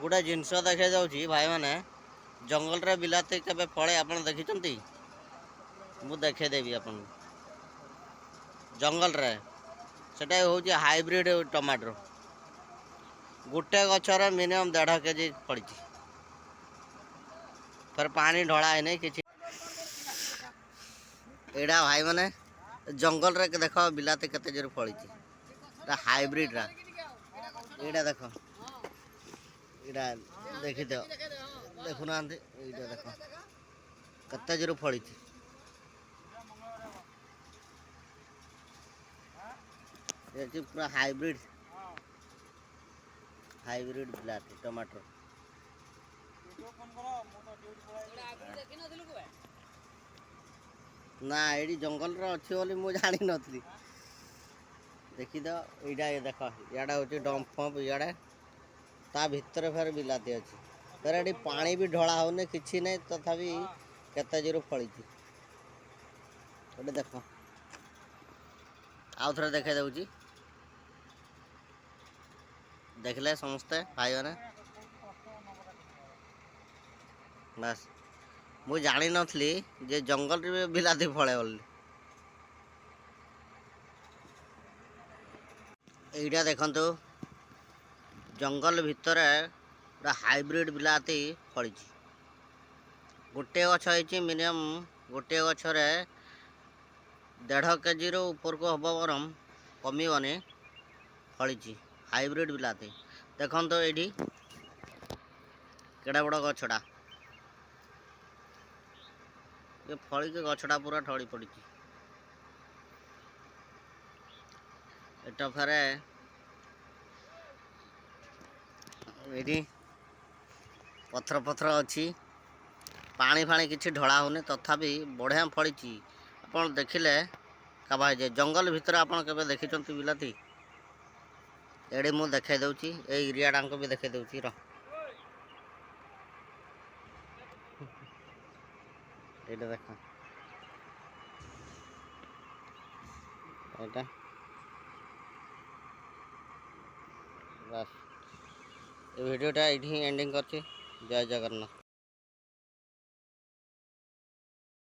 ଗୋଟେ ଜିନିଷ ଦେଖାଇ ଯାଉଛି ଭାଇମାନେ, ଜଙ୍ଗଲରେ ବିଲାତି କେବେ ଫଳେ ଆପଣ ଦେଖିଛନ୍ତି? ମୁଁ ଦେଖେଇଦେବି ଆପଣଙ୍କୁ। ଜଙ୍ଗଲରେ ସେଟା ହେଉଛି ହାଇବ୍ରିଡ଼ ଟମାଟୋ। ଗୋଟେ ଗଛରେ ମିନିମମ୍ 1.5 କେଜି ଫଳିଛି। ଫେର ପାଣି ଢଳା ହେଇନି କିଛି। ଏଇଟା ଭାଇମାନେ, ଜଙ୍ଗଲରେ ଦେଖ ବିଲାତି କେତେ ଜୋର ଫଳିଛି। ଏଇଟା ହାଇବ୍ରିଡ଼ଟା। ଏଇଟା ଦେଖ, ଏଇଟା ଦେଖିଦିଅ, ଦେଖୁନାହାନ୍ତି? ଏଇଟା ଦେଖ କେତେ ଜୋର ଫଳିଛି। ଏଠି ପୁରା ହାଇବ୍ରିଡ଼, ହାଇବ୍ରିଡ଼ ବିଲାତି ଟମାଟର। ନା, ଏଇଠି ଜଙ୍ଗଲରେ ଅଛି ବୋଲି ମୁଁ ଜାଣିନଥିଲି। ଦେଖିଦିଅ ଏଇଟା, ଏ ଦେଖ, ଇଆଡ଼େ ହେଉଛି ଡମ୍ପ ଫମ୍ପ ଇଆଡ଼େ, ତା ଭିତରେ ଫେର ବିଲାତି ଅଛି। ଫେର ଏଠି ପାଣି ବି ଢଳା ହେଉନି, କିଛି ନାହିଁ, ତଥାପି କେତେ ଜୋର ଫଳିଛି ଏଠି ଦେଖ। ଆଉ ଥରେ ଦେଖାଇ ଦେଉଛି, ଦେଖିଲେ ସମସ୍ତେ ଭାଇମାନେ। ବାସ୍, ମୁଁ ଜାଣିନଥିଲି ଯେ ଜଙ୍ଗଲରେ ବି ବିଲାତି ଫଳେ ବୋଲି। ଏଇଟା ଦେଖନ୍ତୁ, ଜଙ୍ଗଲ ଭିତରେ ଗୋଟେ ହାଇବ୍ରିଡ଼ ବିଲାତି ଫଳିଛି। ଗୋଟିଏ ଗଛ ହେଇଛି, ମିନିମମ୍ ଗୋଟିଏ ଗଛରେ 1.5 କେଜିରୁ ଉପରକୁ ହେବ ବରଂ କମିବନି। ଫଳିଛି ହାଇବ୍ରିଡ଼ ବିଲାତି। ଦେଖନ୍ତୁ ଏଇଠି କେଡ଼େ ବଡ଼ ଗଛଟା, ଏ ଫଳିକି ଗଛଟା ପୁରା ଢଳି ପଡ଼ିଛି। ଏଟା ଫେରେ ଏଇଠି ପଥର ପଥର ଅଛି, ପାଣି ଫାଣି କିଛି ଢଳା ହେଉନି, ତଥାପି ବଢ଼ିଆ ଫଳିଛି। ଆପଣ ଦେଖିଲେ କାବା ହେଇଯିବେ। ଜଙ୍ଗଲ ଭିତରେ ଆପଣ କେବେ ଦେଖିଛନ୍ତି ବିଲାତି? ଏଠି ମୁଁ ଦେଖାଇ ଦେଉଛି, ଏଇ ଏରିଆଟାଙ୍କୁ ବି ଦେଖାଇ ଦେଉଛି ର। ଏଇଟା ଦେଖ, ଏଇଟା ବାସ୍। ଏ ଭିଡ଼ିଓଟା ଏଇଠି ହିଁ ଏଣ୍ଡିଂ କରୁଛି। ଜୟ ଜଗନ୍ନାଥ।